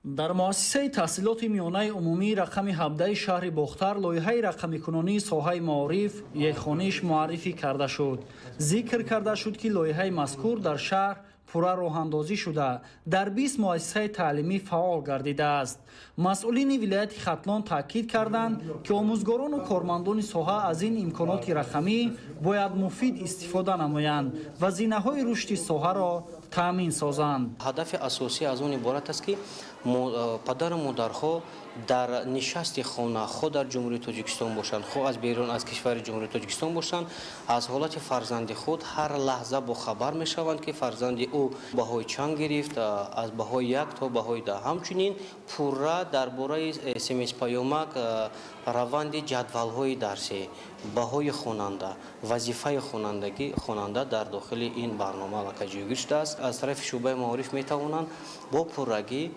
Дар муассисаи таҳсилоти миёнаи умумии рақами 17 шаҳри Бохтар лоиҳаи рақамикунонии соҳаи маориф Е-хониш муаррифӣ карда шуд. Зикр карда шуд, ки лоиҳаи мазкур дар шаҳр пурра роҳандозӣ шуда, дар 20 муассисаи таълимӣ фаъол гардидааст. Масъулини вилояти Хатлон таъкид карданд, ки омӯзгорону кормандони соҳа аз ин имконоти рақамӣ бояд муфид истифода намоянд ва зинаҳои рушди соҳаро таъмин созанд. Ҳадафи асосӣ аз он иборат аст, ки падару модарҳо дар нишасти хона, хо дар Ҷумҳурии Тоҷикистон бошанд, хо аз берун аз кишвари Ҷумҳурии Тоҷикистон бошанд, аз ҳолати фарзанди худ ҳар лаҳза бохабар мешаванд, ки фарзанди ӯ баҳои чанд гирифт, аз баҳои 1 то баҳои 10. Ҳамчунин пурра дар бораи смс паёмак, раванди ҷадвалҳои дарсӣ, баҳои хонанда, вазифаи хонандагӣ хонанда дар дохили ин барнома аллакай ҷойгир шудааст. Аз тарафи шӯъбаи маориф метавонанд бо пуррагӣ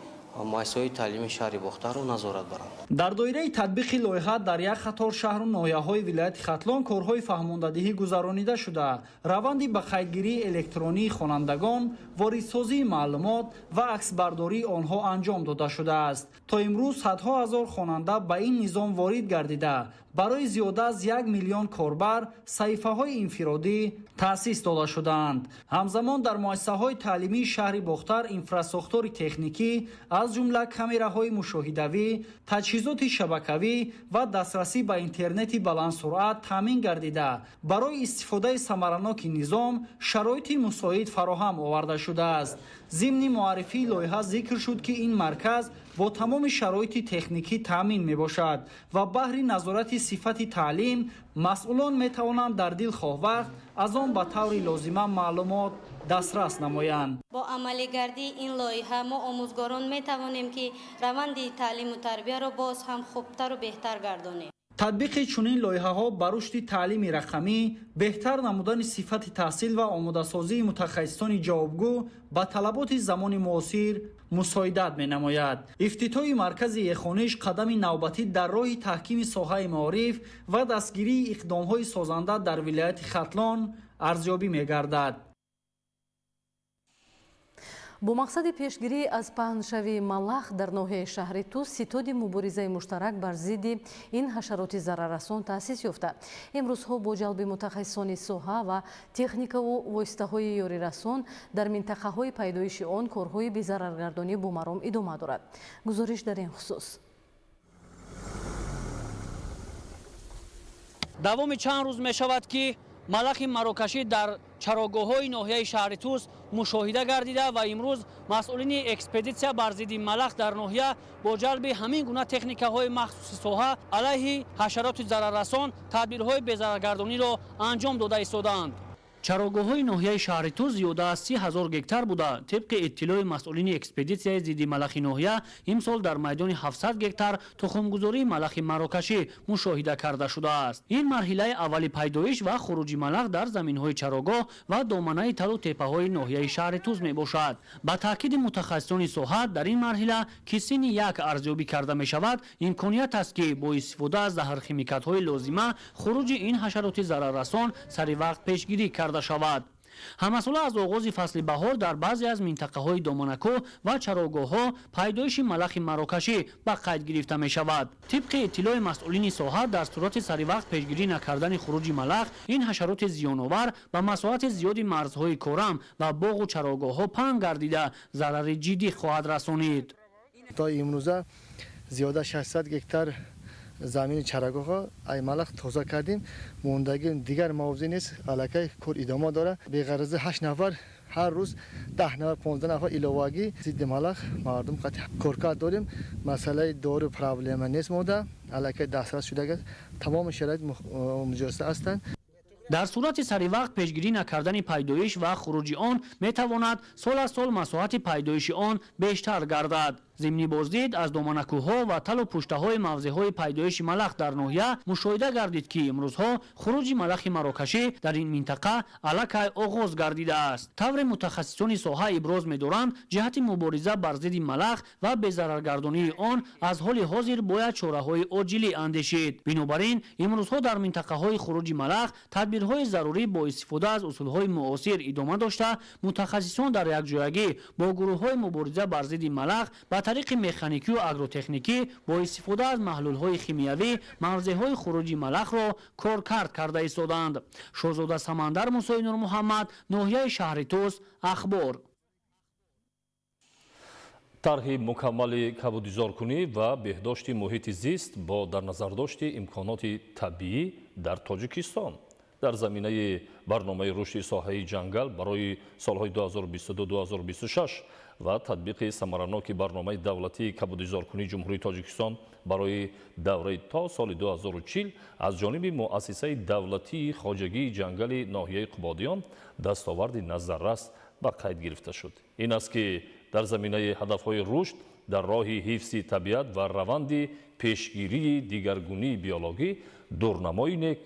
муассисаҳои таълимии шаҳри Бохтарро назорат баранд. Дар доираи татбиқи лоиҳа дар як қатор шаҳру ноҳияҳои вилояти Хатлон корҳои фаҳмондадиҳӣ гузаронида шуда, раванди ба қайдгирии электронии хонандагон, воридсозии маълумот ва аксбардории онҳо анҷом дода шудааст. То имрӯз садҳо ҳазор хонанда ба ин низом ворид гардида, барои зиёда аз 1 миллион корбар саҳифаҳои инфиродӣ таъсис дода шудаанд. Ҳамзамон дар муассисаҳои таълимии шаҳри Бохтар инфрасохтори техникӣ, аз ҷумла камераҳои мушоҳидавӣ, таҷҳизоти шабакавӣ ва дастрасӣ ба интернети баландсуръат таъмин гардида, барои истифодаи самараноки низом шароити мусоид фароҳам оварда шудааст. Зимни муаррифии лоиҳа зикр шуд, ки ин марказ бо тамоми шароити техникӣ таъмин мебошад ва баҳри назорати сифати таълим масъулон метавонанд дар дилхоҳ вақт аз он ба таври лозима маълумот дастрас намоянд. Бо амалигардии ин лоиҳа мо омӯзгорон метавонем, ки раванди таълиму тарбияро боз ҳам хубтару беҳтар гардонем. Татбиқи чунин лоиҳаҳо ба рушди таълими рақамӣ, беҳтар намудани сифати таҳсил ва омодасозии мутахассисони ҷавобгӯ ба талаботи замони муосир мусоидат менамояд. Ифтитоҳи маркази Е-хониш қадами навбатӣ дар роҳи таҳкими соҳаи маориф ва дастгирии иқдомҳои созанда дар вилояти Хатлон арзёбӣ мегардад. Бо мақсади пешгирӣ аз паҳншавии малах дар ноҳияи шаҳри Тус ситоди муборизаи муштарак бар зидди ин ҳашароти зараррасон таъсис ёфта. Имрӯзҳо бо ҷалби мутахассисони соҳа ва техникаву воситаҳои ёрирасон дар минтақаҳои пайдоиши он корҳои безараргардонӣ бо маром идома дорад. Гузориш дар ин хусус. Давоми чанд рӯз мешавад, ки малахи марокашӣ дар чарогоҳҳои ноҳияи шаҳри Тус мушоҳида гардида ва имрӯз масъулини экспедитсия бар зидди малах дар ноҳия бо ҷалби ҳамин гуна техникаҳои махсуси соҳа алайҳи ҳашароти зараррасон тадбирҳои безараргардониро анҷом дода истодаанд. Чарогоҳҳои ноҳияи шаҳри Тус зиёда аз 30 ҳазор гектар буда, тибқи иттилои масъулини экспедитсияи зидди малахи ноҳия, имсол дар майдони 700 гектар тухмгузории малахи марокашӣ мушоҳида карда шудааст. Ин марҳилаи аввали пайдоиш ва хуруҷи малах дар заминҳои чарогоҳ ва доманаи талу теппаҳои ноҳияи шаҳри Тус мебошад. Ба таъкиди мутахассисони соҳа, дар ин марҳила, ки синни як арзёбӣ карда мешавад, имконият аст, ки бо истифода аз заҳрхимикатҳои лозима хуруҷи ин ҳашароти зараррасон сари вақт пешгирӣ карда шавад. Ҳамасола аз оғози фасли баҳор дар баъзе аз минтақаҳои доманакӯҳ ва чарогоҳҳо пайдоиши малахи марокашӣ ба қайд гирифта мешавад. Тибқи иттилои масъулини соҳа, дар сурати саривақт пешгирӣ накардани хуруҷи малах, ин ҳашароти зиёновар ба масоҳати зиёди марзҳои корам ва боғу чарогоҳҳо паҳн гардида, зарари ҷиддӣ хоҳад расонид. То имрӯза зиёда 600 гектар замини чарогоҳҳо ай малах тоза кардем. Мондагӣ дигар мавзеъ нест, аллакай кор идома дорад. Беғаразӣ 8 нафар ҳар рӯз 10 нафар, 15 нафар иловагӣ зидди малах мардум қатъи коркард дорем. Масъалаи дору проблема нест, мода аллакай дастрас шудагааст, тамоми шароит муҷассам ҳастанд. Дар сурати саривақт пешгирӣ накардани пайдоиш ва хуруҷи он метавонад сол аз сол масоҳати пайдоиши он бештар гардад. Зимни боздид аз доманакӯҳҳо ва талу пуштаҳои мавзеъҳои пайдоиши малах дар ноҳия мушоҳида гардид, ки имрӯзҳо хуруҷи малахи марокашӣ дар ин минтақа аллакай оғоз гардидааст. Тавре мутахассисони соҳа иброз медоранд, ҷиҳати мубориза бар зидди малах ва безараргардонии он аз ҳоли ҳозир бояд чораҳои оҷилӣ андешид. Бинобар ин имрӯзҳо дар минтақаҳои хуруҷи малах тадбирҳои зарурӣ бо истифода аз усулҳои муосир идома дошта, мутахассисон дар якҷоягӣ бо гурӯҳҳои мубориза бар зидди малах ба тариқи механикию агротехникӣ бо истифода аз маҳлулҳои химиявӣ мавзеъҳои хуруҷи малахро коркард карда истодаанд. Шоҳзода Самандар, Мусои Нурмуҳаммад, ноҳияи шаҳри Тӯс, Ахбор. Тарҳи мукаммали кабудизоркунӣ ва беҳдошти муҳити зист бо дар назардошти имконоти табиӣ дар Тоҷикистон дар заминаи барномаи рушди соҳаи ҷангал барои солҳои 2022-2026 ва татбиқи самараноки барномаи давлатии кабудизоркунии Ҷумҳурии Тоҷикистон барои давраи то соли 2040 аз ҷониби муассисаи давлатии хоҷагии ҷангали ноҳияи Қубодиён дастоварди назаррас ба қайд гирифта шуд. Ин аст ки дар заминаи ҳадафҳои рушд дар роҳи ҳифзи табиат ва раванди пешгирии дигаргунии биологӣ дурнамои нек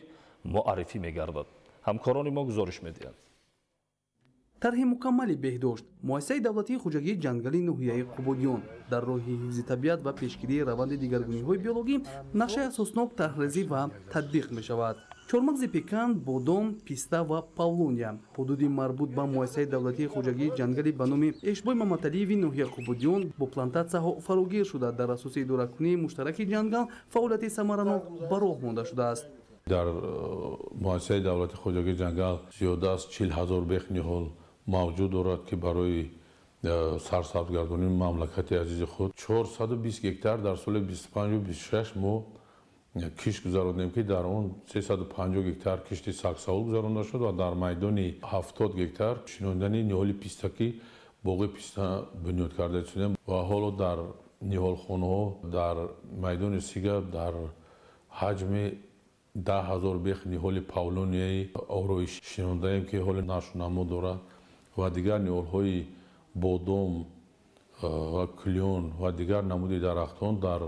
муаррифӣ мегардад. Ҳамкорони мо гузориш медиҳанд. Тарҳи мукаммали беҳдошт муассисаи давлатии хоҷагии ҷангали ноҳияи Қубодиён дар роҳи ҳифзи табиат ва пешгирии раванди дигаргуниҳои биологӣ нақшаи асоснок тарҳрезӣ ва татбиқ мешавад. Чормағзи пекан, бодом, писта ва павлония ҳудуди марбут ба муассисаи давлатии хоҷагии ҷангали ба номи Эшбой Маматалиеви ноҳияи Қубодиён бо плантатсияҳо фарогир шуда, дар асоси идоракунии муштараки ҷангал фаъолияти самаранок ба роҳ монда шудааст. Дар муассисаи давлати хоҷагии ҷангал зиёда аз 40 ҳазор бех ниҳол мавҷуд дорад, ки барои сарсабзгардонии мамлакати азизи худ 420 гектар дар соли 25-26 мо кишт гузарондем, ки дар он 350 гектар кишти саксаул гузаронда шуд ва дар майдони 70 гектар шинондани ниҳоли писта, ки боғи писта бунёд карда шудем ва ҳоло дар ниҳолхонаҳо дар майдони Сига дар ҳаҷми 10 ҳазор бех ниҳоли павлонияи ороиш шинондаем, ки ҳоли нашъунамо дорад ва дигар ниҳолҳои бодом ва клён ва дигар намуди дарахтон дар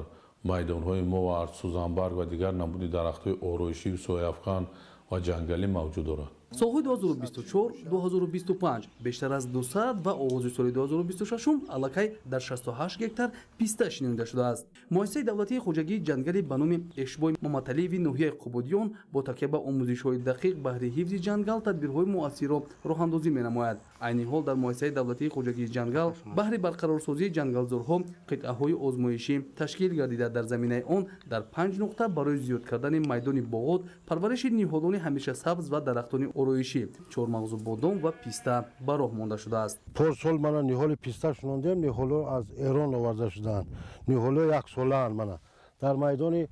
майдонҳои мо ва сӯзанбарг ва дигар намуди дарахтҳои ороишӣ, сояафкан ва ҷангалӣ мавҷуд дорад. Солҳои 2024-2025 бештар аз 200 ва оғози соли 2026 аллакай дар 68 гектар писта шинонида шудааст. Муассисаи давлатии хоҷагии ҷангали ба номи Эшбой Маматалиеви ноҳияи Қубодиён бо такя ба омӯзишҳои дақиқ баҳри ҳифзи ҷангал тадбирҳои муассирро роҳандозӣ менамояд. Айни ҳол дар муассисаи давлатии хоҷагии ҷангал баҳри барқарорсозии ҷангалзорҳо қитъаҳои озмоишӣ ташкил гардида, дар заминаи он дар 5 нуқта барои зиёд кардани майдони боғот, парвариши ниҳолони ҳамешасабз ва дарахтони ороишӣ, чормағзу бодом ва писта ба роҳ монда шудааст. Порсол мана ниҳоли писта шинондем, ниҳолҳо аз Эрон оварда шудаанд, ниҳолҳо яксолаанд. Мана дар майдони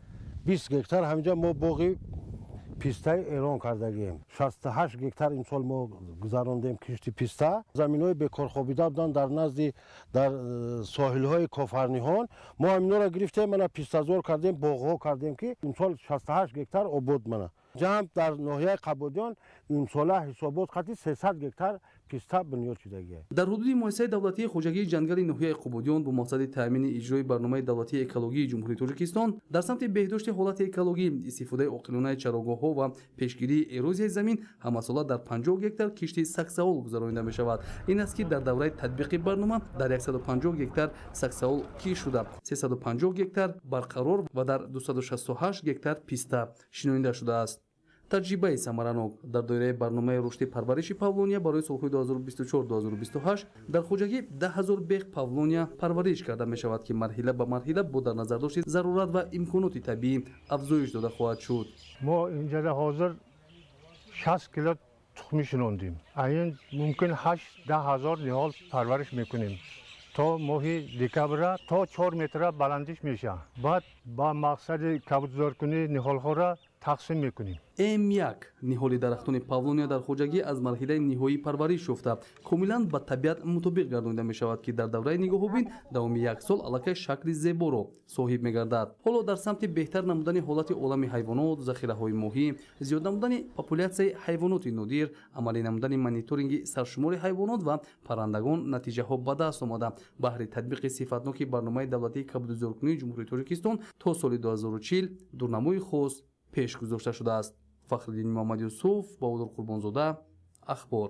20 гектар ҳаминҷа мо боғи пистаи Эрон кардагием. 68 гектар имсол мо гузарондем кишти писта. Заминҳои бекорхобида буданд дар назди дар соҳилҳои Кофарниҳон, мо ҳаминҳоро гирифтем, мана пистазор кардем, боғҳо кардем, ки имсол 68 гектар обод. Мана ҷамъ дар ноҳияи Қабодиён имсола ҳисобот қати 300 гектар писта бунёд шудагия. Дар ҳудуди муассисаи давлатии хоҷагии ҷангали ноҳияи Қубодиён бо мақсади таъмини иҷрои барномаи давлатии экологии Ҷумҳурии Тоҷикистон дар самти беҳдошти ҳолати экологӣ, истифодаи оқилонаи чарогоҳҳо ва пешгирии эрозияи замин ҳамасола дар 50 гектар кишти саксаул гузаронида мешавад. Ин аст, ки дар давраи татбиқи барнома дар 150 гектар саксаул кишт шуда, 350 гектар барқарор ва дар 268 гектар писта шинонида шудааст. Таҷрибаи самаранок дар доираи барномаи рушди парвариши павлония барои солҳои 2024-2028 дар хоҷагӣ 10 ҳазор бех павлония парвариш карда мешавад, ки марҳила ба марҳила бо дар назардошти зарурат ва имконоти табиӣ афзоиш дода хоҳад шуд. Мо инҷода ҳозир 60 кило тухмӣ шинондем. Айн мумкин 8-10 ҳазор ниҳол парвариш мекунем. То моҳи декабра то 4 метра баландиш мешавад. Баъд ба мақсади кабудзоркунии ниҳолҳоро тақсим мекунем. М1 ниҳоли дарахтони павлония дар хоҷагӣ аз марҳилаи ниҳоии парвариш ёфта, комилан ба табиат мутобиқ гардонида мешавад, ки дар давраи нигоҳубин давоми як сол аллакай шакли зеборо соҳиб мегардад. Ҳоло дар самти беҳтар намудани ҳолати олами ҳайвонот, захираҳои моҳӣ, зиёд намудани популятсияи ҳайвоноти нодир, амалӣ намудани мониторинги саршумори ҳайвонот ва паррандагон натиҷаҳо ба даст омада, баҳри татбиқи сифатноки барномаи давлатии кабудизоркунии Ҷумҳурии Тоҷикистон то соли 2040 дурнамои хос пеш гузошта шудааст. Фахриддин Муҳаммад Юсуф, Баҳодур Қурбонзода, Ахбор.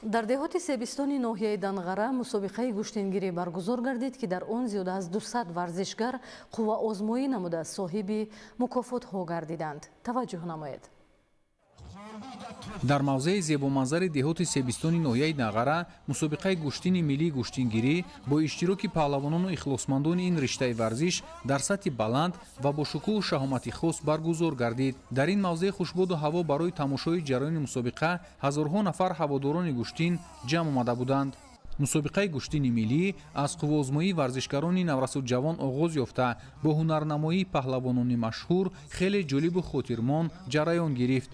Дар деҳоти Себистони ноҳияи Данғара мусобиқаи гӯштингирӣ баргузор гардид, ки дар он зиёда аз 200 варзишгар қувваозмоӣ намуда соҳиби мукофотҳо гардиданд. Таваҷҷӯҳ намоед. Дар мавзеи зебоманзари деҳоти Себистони ноҳияи Данғара мусобиқаи гӯштини миллии гӯштингирӣ бо иштироки паҳлавонону ихлосмандони ин риштаи варзиш дар сатҳи баланд ва бо шукӯҳу шаҳомати хос баргузор гардид. Дар ин мавзеи хушбоду ҳаво барои тамошои ҷараёни мусобиқа ҳазорҳо нафар ҳаводорони гӯштин ҷамъ омада буданд. Мусобиқаи гӯштини миллӣ аз қувваозмоии варзишгарони наврасу ҷавон оғоз ёфта, бо ҳунарнамоии паҳлавонони машҳур хеле ҷолибу хотирмон ҷараён гирифт.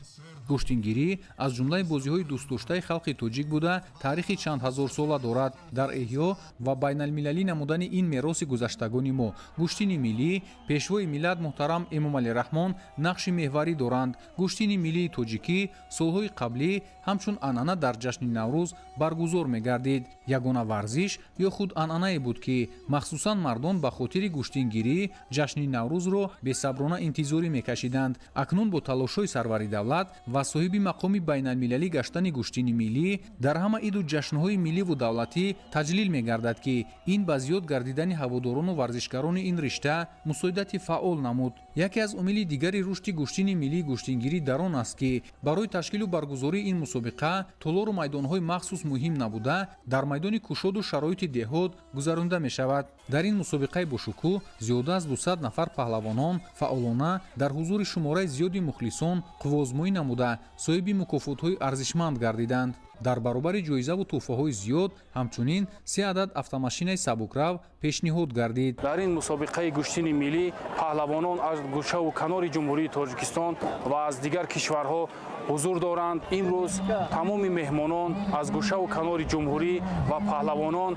Гӯштингирӣ аз ҷумлаи бозиҳои дӯстдоштаи халқи тоҷик буда, таърихи чанд ҳазорсола дорад. Дар эҳё ва байналмилалӣ намудани ин мероси гузаштагони мо гӯштини миллӣ пешвои миллат муҳтарам Эмомалӣ Раҳмон нақши меҳварӣ доранд. Гӯштини миллии тоҷикӣ солҳои қаблӣ ҳамчун анъана дар ҷашни Наврӯз баргузор мегардид. Ягона варзиш ё худ анъанае буд, ки махсусан мардон ба хотири гӯштингирӣ ҷашни Наврӯзро бесаброна интизорӣ мекашиданд. Акнун бо талошҳои сарвари давлат ва соҳиби мақоми байналмилалӣ гаштани гӯштини миллӣ дар ҳама иду ҷашнҳои милливу давлатӣ таҷлил мегардад, ки ин ба зиёд гардидани ҳаводорону варзишгарони ин ришта мусоидати фаъол намуд. Яке аз омили дигари рушди гӯштини миллии гӯштингирӣ дар он аст, ки барои ташкилу баргузории ин мусобиқа толору майдонҳои махсус муҳим набуда, дар майдони кушоду шароити деҳот гузаронда мешавад. Дар ин мусобиқаи бошукӯҳ зиёда аз 200 нафар паҳлавонон фаъолона дар ҳузури шумораи зиёди мухлисон қувваозмоӣ намуда, соҳиби мукофотҳои арзишманд гардиданд. Дар баробари ҷоизаву тӯҳфаҳои зиёд ҳамчунин 3 адад автомашинаи сабукрав пешниҳод гардид. Дар ин мусобиқаи гӯштини миллӣ паҳлавонон аз гӯшаву канори Ҷумҳурии Тоҷикистон ва аз дигар кишварҳо ҳузур доранд. Имрӯз тамоми меҳмонон аз гӯшаву канори ҷумҳурӣ ва паҳлавонон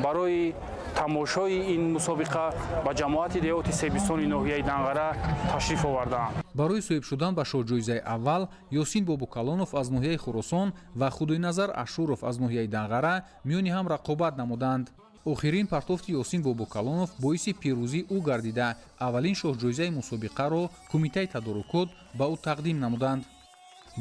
барои тамошои ин мусобиқа ба ҷамоати деҳоти Себистони ноҳияи Данғара ташриф овардаанд. Барои соҳиб шудан ба шоҳҷоизаи аввал Ёсин Бобукалонов аз ноҳияи Хуросон ва Худойназар Ашуров аз ноҳияи Данғара миёни ҳам рақобат намуданд. Охирин партофти Ёсин Бобукалонов боиси пирӯзии ӯ гардида, аввалин шоҳҷоизаи мусобиқаро кумитаи тадорукот ба ӯ тақдим намуданд.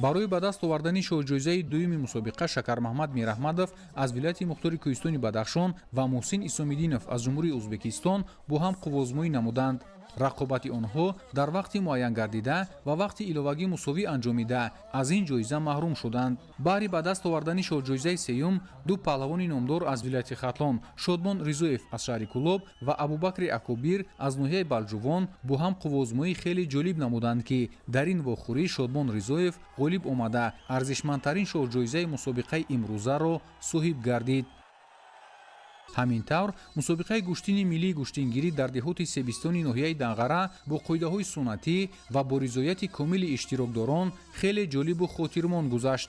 Барои ба даст овардани шоҳҷоизаи дуюми мусобиқа Шакармаҳмад Мираҳмадов аз вилояти мухтори Кӯҳистони Бадахшон ва Муҳсин Исомиддинов аз Ҷумҳурии Ӯзбекистон бо ҳам қувваозмоӣ намуданд. Рақобати онҳо дар вақти муайян гардида ва вақти иловагӣ мусовӣ анҷомида аз ин ҷоиза маҳрум шуданд. Баҳри ба даст овардани шоҳҷоизаи сеюм ду паҳлавони номдор аз вилояти Хатлон Шодмон Ризоев аз шаҳри Кӯлоб ва Абубакри Акобир аз ноҳияи Балҷувон бо ҳам қувваозмоии хеле ҷолиб намуданд, ки дар ин вохӯрӣ Шодмон Ризоев ғолиб омада арзишмандтарин шоҳҷоизаи мусобиқаи имрӯзаро соҳиб гардид. Ҳамин тавр мусобиқаи гӯштини миллии гӯштингирӣ дар деҳоти Себистони ноҳияи Данғара бо қоидаҳои суннатӣ ва бо ризояти комили иштирокдорон хеле ҷолибу хотирмон гузашт.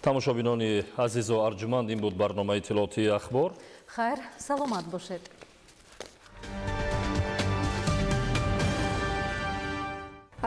Тамошобинони азизу арҷуманд, ин буд барномаи иттилоотии Ахбор. Хайр, саломат бошед.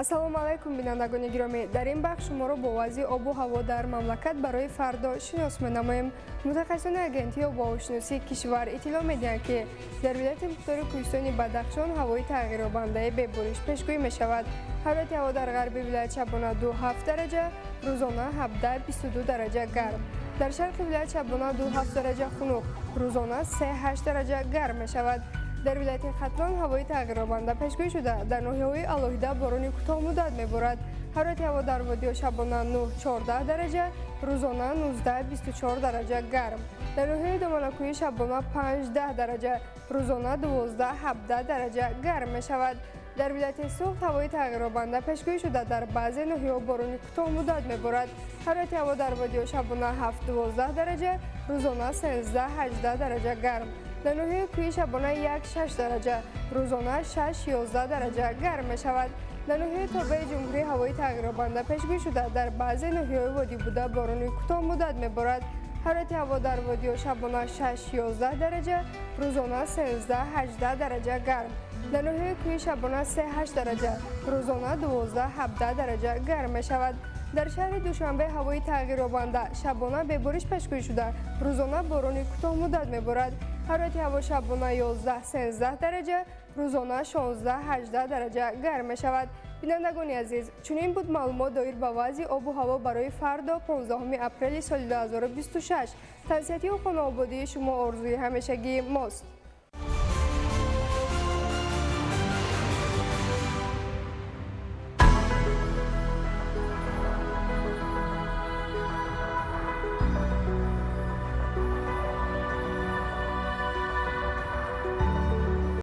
Ассалому алайкум, бинандагони гиромӣ. Дар ин бахш шуморо бо вазъи обу ҳаво дар мамлакат барои фардо шинос менамоем. Мутахассисони агентии обуҳавошиносии кишвар иттилоъ медиҳанд, ки дар вилояти мухтори Кӯҳистони Бадахшон ҳавои тағйирёбандаи бебориш пешгӯӣ мешавад. Ҳарорати ҳаво дар ғарби вилоят шабона 2,7 дараҷа, рӯзона 17,22 дараҷа гарм. Дар шарқи вилоят шабона 2,7 дараҷа хунук, рӯзона 3,8 дараҷа гарм мешавад. Дар вилояти Хатлон ҳавои тағйирёбанда пешгӯӣ шуда, дар ноҳияҳои алоҳида борони кӯтоҳмуддат меборад. Ҳарорати ҳаво дар водиҳо шабона 9,14 дараҷа, рӯзона 19,24 дараҷа гарм. Дар ноҳияи Доманакӯҳӣ шабона 5,10 дараҷа, рӯзона 12,17 дараҷа гарм мешавад. Дар вилояти Суғд ҳавои тағйирёбанда пешгӯӣ шуда, дар баъзе ноҳияҳо борони кӯтоҳмуддат меборад. Ҳарорати ҳаво дар водиҳо шабона 7-12 дараҷа, рӯзона 13-18 дараҷа гарм. Дар ноҳияи кӯҳӣ шабона 1-6 дараҷа, рӯзона 6-11 дараҷа гарм мешавад. Дар ноҳияи тобеи ҷумҳурӣ ҳавои тағйирёбанда пешгӯӣ шуда, дар баъзе ноҳияҳои водӣ буда борони кӯтоҳмуддат меборад. Ҳарорати ҳаво дар водиҳо шабона 6-11 дараҷа, рӯзона 13-18 дараҷа гарм. Дар ноҳияи кӯҳӣ шабона 3-8 дараҷа, рӯзона 12-17 дараҷа гарм мешавад. Дар шаҳри Душанбе ҳавои тағйирёбанда, шабона бебориш пешгӯӣ шуда, рӯзона борони кӯтоҳмуддат меборад. Ҳарорати ҳаво шабона 11-13 дараҷа, рӯзона 16-18 дараҷа гарм мешавад. Бинандагони азиз, чунин буд маълумот доир ба вазъи обу ҳаво барои фардо, 15 апрели соли 2026. Тансиҳатию хонаободии шумо орзуи ҳамешагии мост.